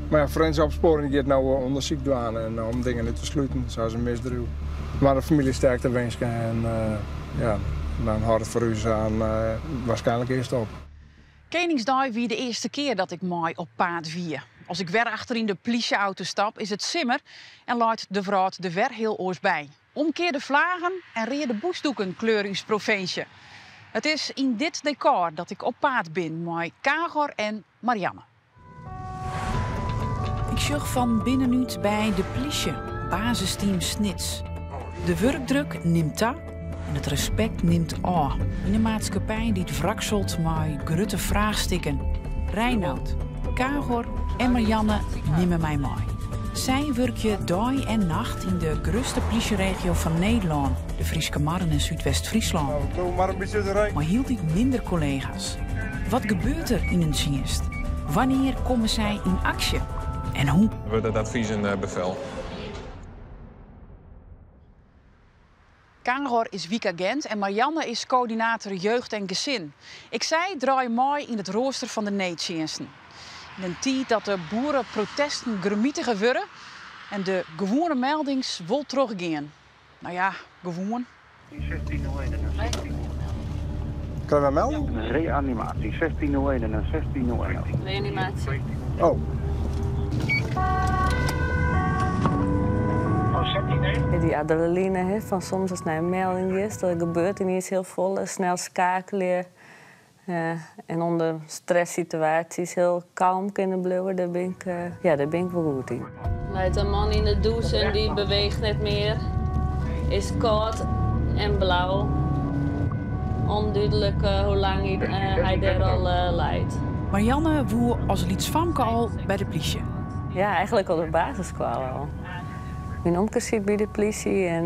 Mar ja, Forensyske Opsporing giet no ûndersyk dwaan en om dingen út te sluten, sa as in misdriuw. Mar de famylje sterkte winske en ja, dan hâldt it foar ús aan waarskynlik earst op. Keningsdei wie de earste kear dat ik mei op paad wie. As ik wer achteryn de plysje-auto stap, is it simmer en leit de wrâld der wer hiel oars by. Omkearde flaggen en reade bûsdoeken kleure ús provinsje. It is yn dit dekôr dat ik op paad bin mei Kagor en Marianne. Ik sjoch fan binnenút by de plysje, basisteam Snits. De wurkdruk nimt ta en it respekt nimt ôf. Yn in maatskippij dy't wrakselt mei grutte fraachstikken. Reinoud, Kagor en Marianne nimme my mei. Sy wurkje dei en nacht yn de grutste plysjeregio fan Nederlân, de Fryske Marren en Súdwest-Fryslân. Mei hieltyd minder kollega's. Wat gebeurt der yn in tsjinst? Wannear komme sy yn aksje? En hoe? Wurdt it advys in befel? Kagor is wykagint en Marianne is koördinator jeugd en gesin. Ek sy draaie mei yn it roaster fan de needtsjinsten. Yn in tiid dat de boereprotesten grimitiger wurde en de gewoane meldings wol trochgean. No ja, gewoan. Krije we in melding? Reanimatie 1601 en 1601. Reanimatie. Oh. Die adrenaline, hè, fan soms ast nei in melding giest, der gebeurt yniens hiel folle, snel skeakelje en ûnder stresssituaasjes hiel kalm kinne bliuwe, dêr bin ik, ja, dêr bin ik wol goed yn. Leit in man yn de dûs en dy beweecht net mear. Is kâld en blau. Ûndúdlik hoe lang hy dêr al leit. Marianne woe as lyts famke al by de plysje. Ja, eigentlik op de basisskoalle al. Myn omke siet by de plysje en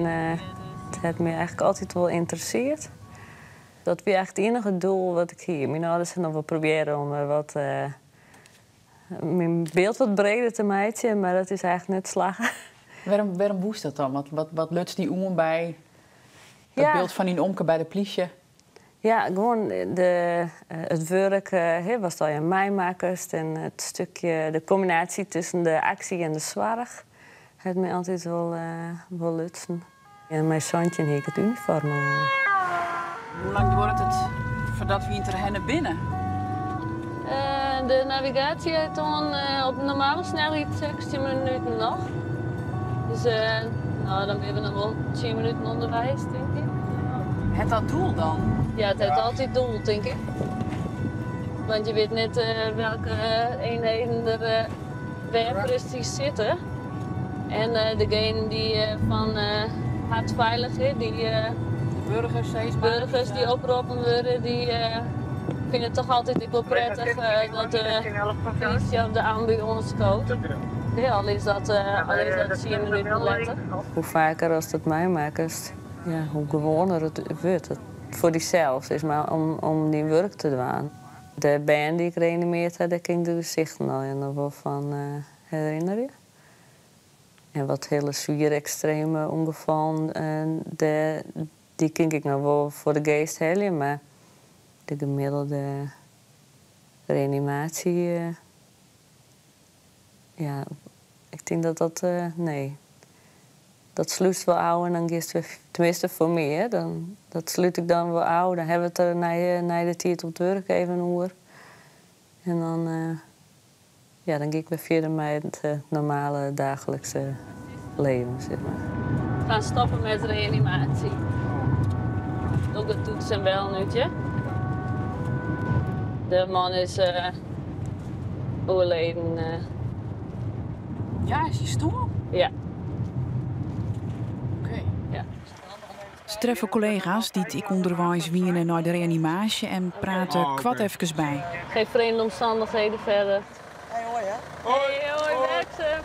it hat my eigentlik altyd wol ynteressearre. Dat wie eigentlik it iennige doel wat ik hie. Myn âlders ha noch wol probearre om wat myn byld wat breder te meitsjen, mar dat is eigentlik net slagge. Wêrom, wêrom woest dat dan? Wat luts dy oan by dat byld fan dyn omke by de plysje? Ja, gewoan it wurk, hè, watst allegear meimakkest en it stikje, de kombinaasje tusken de aksje en de soarch hat my altyd wol lutsen. En mei 17 hie ik it unifoarm al oan. Hoe lang duorret it foardat we yn Terherne binne? De navigaasje hat oan op normale snelheid 16 minuten noch. Dus no, dan binne we noch wol 10 minuten ûnderweis, tink ik. Hat dat doel dan? Ja, it hat altyd doel, tink ik. Want je wit net welke eenheden der wêr presys sitte. En degenen dy't fan Hartfeilig, dy De burgers steeds mar. Burgers dy't oproppen wurde, dy fine it toch altyd ek wol prettich dat de plysje of de ambu oanskoot. Ja, al is dat 10 minuten letter. Hoe faker ast it meimakkest, ja, hoe gewoaner it wurdt. Foar dysels, is mar om dyn wurk te dwaan. De bern dy't ik reanimearre ha, dêr kin ik de gesichten al noch wol fan herinnerje. En wat hiele swiere, ekstreme ûngefallen, dy kin ik noch wol foar de geast helje, mar de gemiddelde reanimaasje, ja, ik tink dat dat, nee. Dat slútst wol ôf en dan giest wer, teminsten foar my, hè, dan, dat slút ik dan wol ôf. Dan ha we it der nei de tiid op it wurk even oer. En dan, ja, dan gean ik wer fierder mei it normale daaglikse leven, sis mar. We gaan stoppen met reanimatie. Ook de toets en bel nútje. De man is oerleden. Ja, is hy stoarn? Ja. Oké. Ja. Se treffe kollega's dy't ek ûnderweis wiene nei de reanimaasje en prate koart efkes by. Geen vreemde omstandigheden verder. Hey, hoi hè. Hey, hoi, werkse.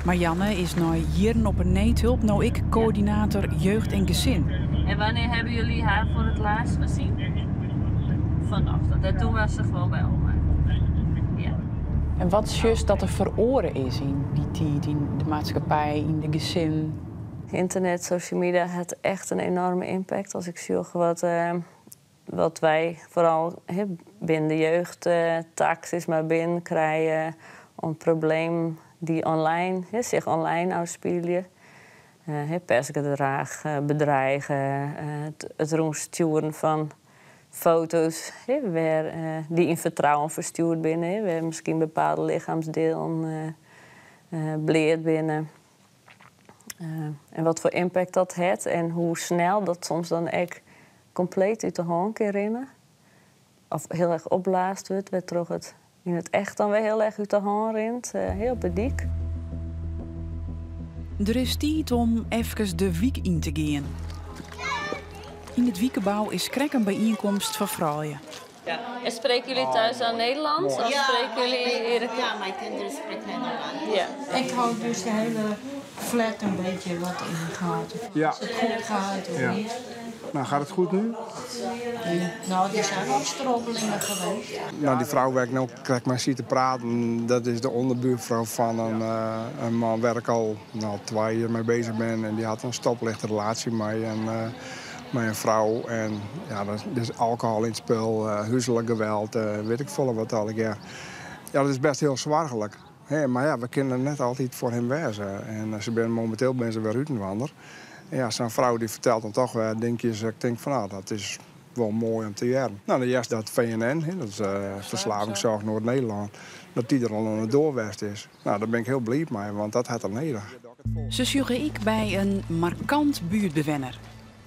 Marianne is nei jierren op 'e needhulp no ek koördinator jeugd en gesin. En wannear hebben jullie haar voor het laatst gezien? Vanochtend. En toen was ze gewoon bij oma. Ja. En wat sjochst dat der feroare is yn dy tiid, yn de maatskippij, yn de gesin? Ynternet, social media hat echt in enoarme impact. As ik sjoch wat. Wat wy foaral binnen de jeugdtak sis mar binnen krije om problemen dy't online, sich online ôfspylje. Pestgedrach, bedrige, it rûnstjoeren fan foto's wêr dy't yn fertrouwen ferstjoerd binne, wêr miskien bepaalde lichemsdielen bleat binne. En wat foar impact dat hat en hoe snel dat soms dan ek kompleet út de hân kin rinne. Of hiel erch opblaasd wurdt, wêrtroch it yn it echt dan wer hiel erch út de hân rint, op de dyk. Der is tiid om efkes de wyk yn te gean. Yn it wykgebou is krekt in byienkomst foar froulju. Ja. En spreken jullie thuis dan Nederlands? Of Ja, spreken jullie mijn, eerder... ja, mijn kinderen spreken Nederlands. Ja. Ik hou dus de hele flat een beetje wat in de gaten. Ja. Als het goed gaat of Ja. niet. Nou, gaat het goed nu? Nou, er zijn wel strubbelingen geweest. Nou, die vrouw waar ik nou krekt mei sit te praten, dat is de onderbuurvrouw van een man waar ik al nou, 2 jaar mee bezig ben. En die had een stoplichtrelatie met een vrouw. En ja, dat is alcohol in het spul, huiselijk geweld, weet ik veel wat al. Ja. Ja, dat is best heel zwaarlijk. Hè, maar ja, we kunnen net altijd voor hem wezen. En momenteel ben ze weer uit een wander. En ja, zo'n vrouw die vertelt dan toch weer dingetjes. Ik denk van, nou, dat is wel mooi om te horen. Nou, de eerste dat VNN, hè, dat is Verslavingszorg Noord-Nederland, dat die er al aan het doorwest is. Nou, daar ben ik heel blij mee, want dat had er nodig. Ze zoeken ik bij een markant buurtbewenner.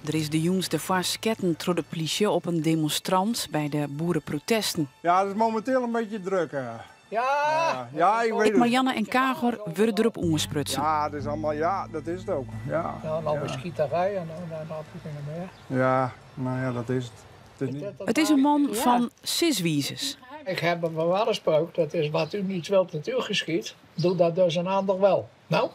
Er is de jongste vast ketten door de politie op een demonstrant bij de boerenprotesten. Ja, het is momenteel een beetje druk, hè. Ja! Ja, ja, ik weet Ik, het. Marianne en Kagor worden erop omgesprutsen. Ja, het is allemaal, ja, dat is het ook. Ja. Nou, nou Ja. een schieterij en dan heb ik niet meer. Ja, nou ja, dat is het. Het is niet... Het is een man van Siswiezes. Ik heb een waarde dat is wat u niet wilt dat u geschiet, doe dat dus een ander wel. Nou?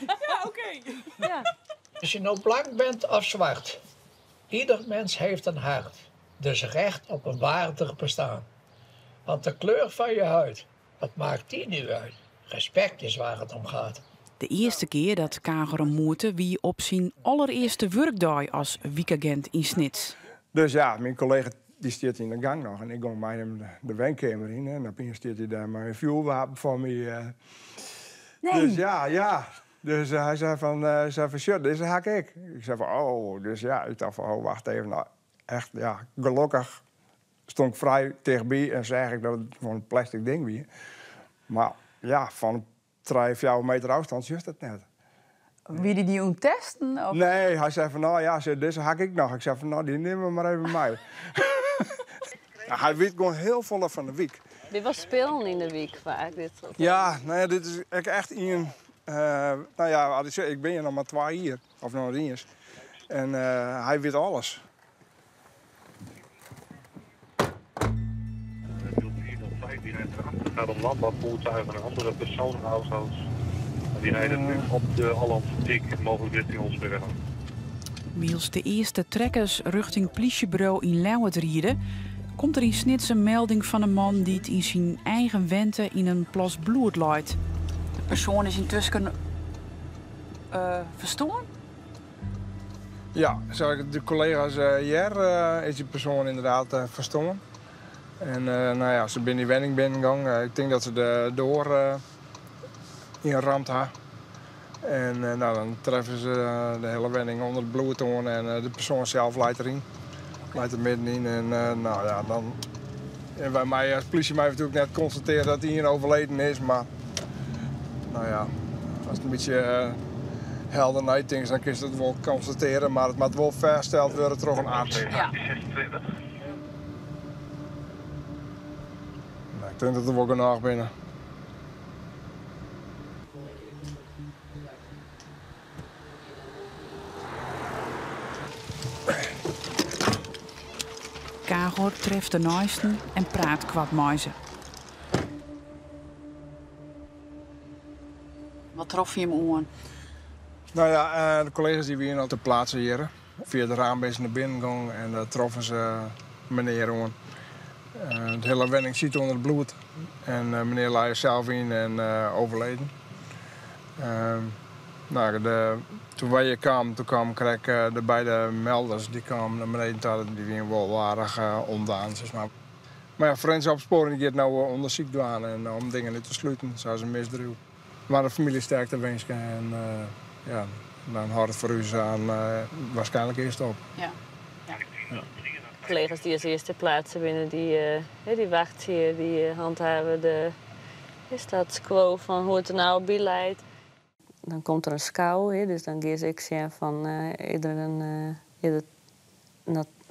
Ja, oké. Ja. Als je nou blank bent of zwart, ieder mens heeft een hart. Dus recht op een waardig bestaan. Want de kleur van je huid, wat maakt die nu uit? Respect is waar het om gaat. De eerste keer dat Kagor hem moette wie op zijn allereerste werkdag als weekagent in Snits. Dus ja, mijn collega die stiert in de gang nog en ik ging bij hem de woonkamer in. En opeens stiert hij daar maar een vuurwapen voor me. Nee. Dus ja, ja. Dus hij zei van, shit, deze hak ik. Ik zei van, oh, dus ja, ik dacht van, oh, wacht even. Nou, echt, ja, gelukkig stond ik vrij tegenbij en zei ik dat het gewoon een plastic ding was. Maar ja, van 3, 4 meter afstand juist dat net. Wie die die testen? Of? Nee, hij zei van, nou ja, zei, deze hak ik nog. Ik zei van, nou, die nemen we maar even mee. Ja, hij weet gewoon heel veel van de week. Dit was spelen in de week vaak. Dit soort Ja, nou ja, dit is echt een... nou ja, wat ik zeg, ik ben hier nog maar 2 jaar, of nog niet eens. En hij weet alles. Het gaat om landbouwvoertuigen en andere personenauto's. Die rijden nu op de Hollandse Dik, mogelijk richting Olsbergen. Wiels de eerste trekkers richting politiebureau in Ljouwert rieden, komt er in Snits een melding van een man die het in zijn eigen wente in een plas bloed leidt. De persoon is intussen verstoord? Ja, zoals ik de collega's hier is die persoon inderdaad verstoord. En nou ja, ze binnen die wenning binnengegaan. Ik denk dat ze de door ingeramd hebben. En nou, dan treffen ze de hele wenning onder het bloed aan en de persoon zelf leidt erin. Leidt er middenin en nou ja, dan... En bij mij als politie mij natuurlijk net constateren dat hij hier overleden is, maar... Nou ja, als het een beetje helder night is, dan kun je dat wel constateren, maar het moet wel vastgesteld worden door een arts. Ja. Nou, ik denk dat er wel genoeg binnen. Kagor treft de naaisten en praat kwadmuizen. Wat trof je hem aan? Nou ja, de collega's die weer al ter plaatse hier. Via het raam ben ze naar binnen gegaan en daar troffen ze meneer aan. De hele wenning zit onder het bloed. En meneer lag zelf in en overleden. Nou, de, toen wy hjir kamen, toen kamen krekt de beide melders, dy kamen nei beneden ta, dy wiene wol aardich ûndaan, sis mar. Mar ja, forensische opsporing giet no ûndersyk dwaan en om dingen út te sluten, sa as in misdriuw. Mar de famylje sterkte winske en ja, dan hâldt it foar ús aan waarskynlik earst op. Ja. Ja. Collega's die als eerste ter plaatse binne, dy, dy wachtsje, dy handhaven de status quo fan hoe't it der no by leit. Dan komt der in skou, dus dan geane se ek sjen fan is der in is it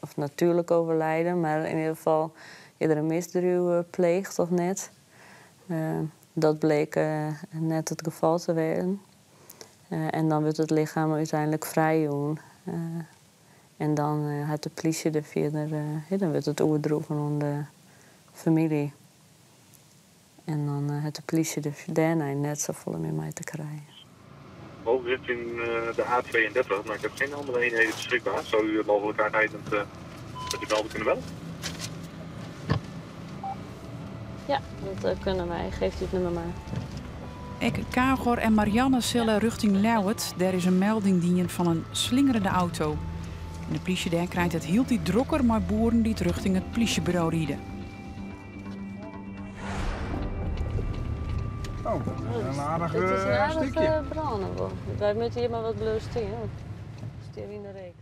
of natuurlijk overlijden, mar yn ieder gefal is der in misdriuw pleegd of net. Dat bleek net it gefal te wêzen. En dan wurdt it lichem úteinlik frijjûn. En dan hat de plysje der fierder, dan wurdt it oerdroegen oan de famylje. En dan hat de plysje der dêrnei net safolle mear mei te krijen. Mogelijk richting de A32, maar ik heb geen andere eenheden beschikbaar. Zou u mogelijk aanrijdend met de melder kunnen bellen? Ja, dat kunnen wij. Geeft u het nummer maar. Ek Kagor en Marianne sille rjochting Ljouwert. Dêr is in melding dien fan in slingerende auto. En de plysje dêr krijt it hieltyd drokker mei boeren dy't rjochting it plysjeburo ride. Oh, dat is in aardich Dit is in aardich stikje. brân. Wy moatte hjir mar wat bliuwe stean. Stean we yn de reek.